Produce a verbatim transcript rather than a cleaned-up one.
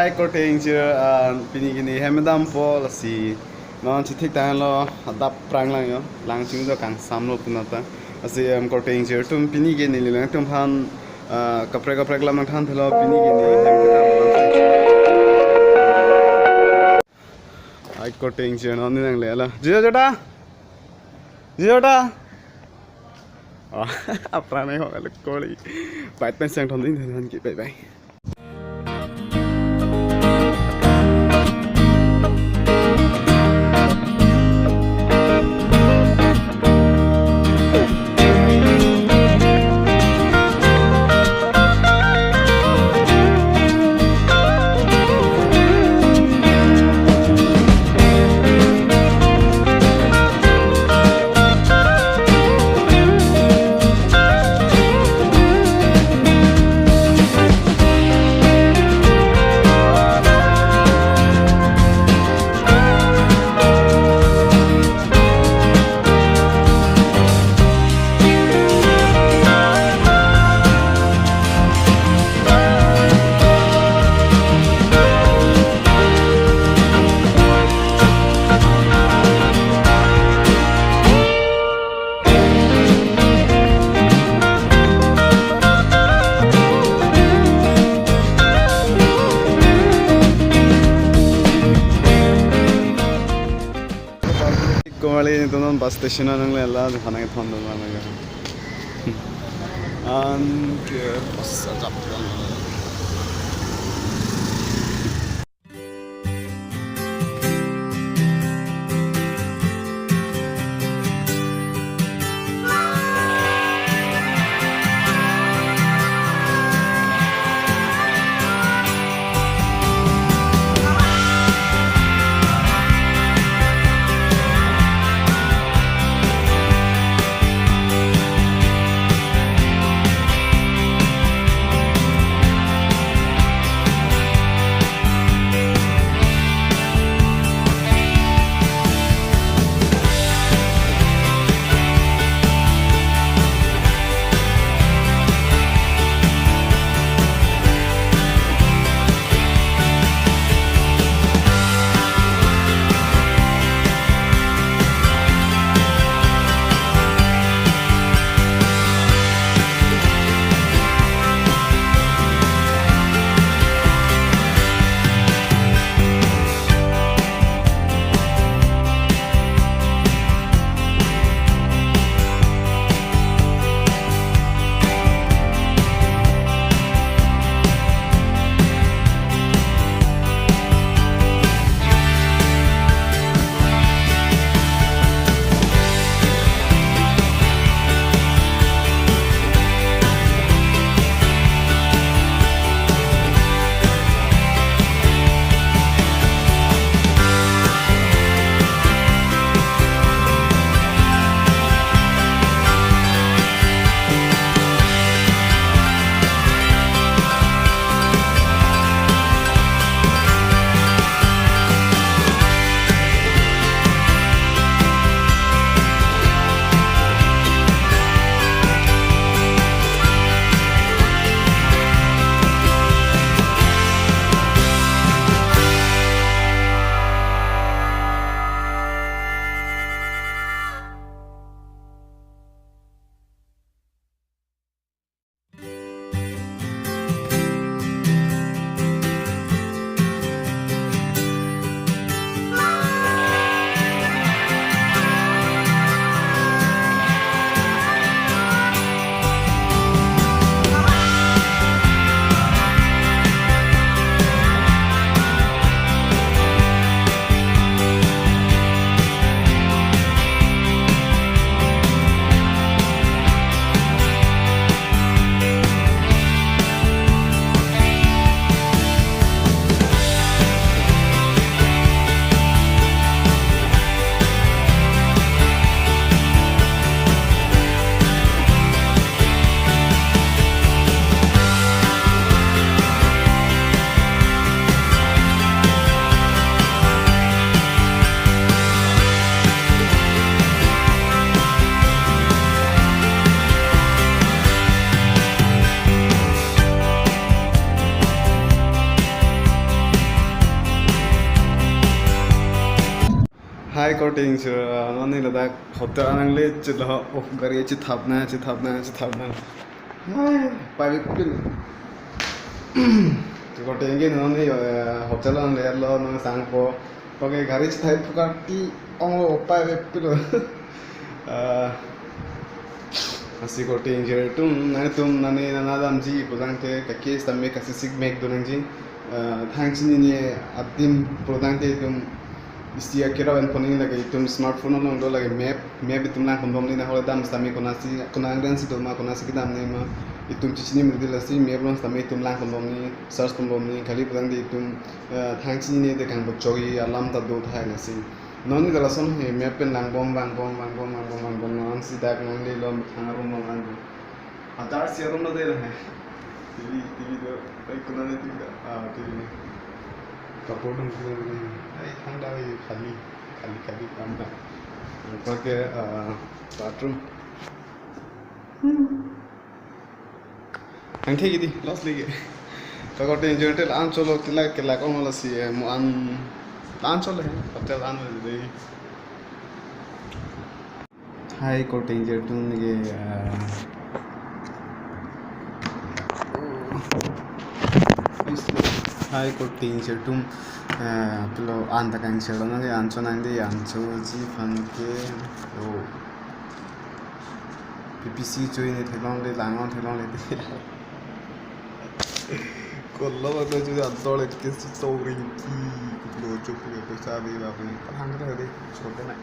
Hi, korte ingjir, ah, pini ke neli hem dampo, lasi non chithik tanglo, adap prang lang jo, lang chingjo, kangsamlo punata. Lasi, em, korte ingjir atum, pini ke neli nangtum aphan, ah, kaprek kaprek alam nangthanthelo, pini ke neli hem kedam alam. Hi, korte ingjir, non neli nangle la. Jio jota. Jio jota. Oh, apran nangho kali koli. Bye, pen seng thom ding than ki, bye bye. Komali nelitum non bus station nangle la, hana ke thon dun lang. An ke bus ajak lang. Hi, korte ingjir, uh, non ne ladak hotel an nangle chit lo, oh, gari chethap na, chethap na, chethap na. Ai, pai pil. Korte ingjir non ne, uh, hotel an le lo, non sangpo. Oke, gari chethap pukar ti ong lo, pai pil. Uh, lasi korte ingjir atum, nangtum nani nana damji pulotangte, kake sitame kasisik mek do nangji. Uh, thang chinine adim pulotangte itum isi akerap en pon nangji, lake itum smartphone along do lake map, map itum lang pon bom nangji, nahole dam sitame konatsi, konat angdeng si do ma, konatsi kedam nangji ma, itum chechini medi, lasi map along sitame itum lang pon bom nangji, search pon bom nangji, kali pulotangte itum, eh, thang chinine te kangbochok-i alam ta do tahai lasi. Non ne ta lason he map pen lang bom, vang bom, vang bom, vang bom, vang bom, non si dak nangle lo, thang arum lo, vang bom. Atar si arum lo de la hai. T V, T V do. Ai, konat ne T V do? Ah, T V ne. Kapur dong si ne. Ai, thang da, ai, khali, khali, khali, kam da. ऊपर के, ah, bathroom. Ang thek di, loss lagi. Ka korte ingjir te la-an cholo, tila kelak ong lasi, eh, mo an la-an cholo, hotel an lo de. Hi, korte ingjir atum, neke, ah, hi, korte ingjir atum, ah, pilo an ta kangshare lo nangji, an cho nangji, an choji aphan ke, oh. P P C chui ne theklongle, lang-on theklongle. Kolo ba chui an tole ke si so ring ki, kulo chok ke paisa be ba be, pathang ke de, chok ke na.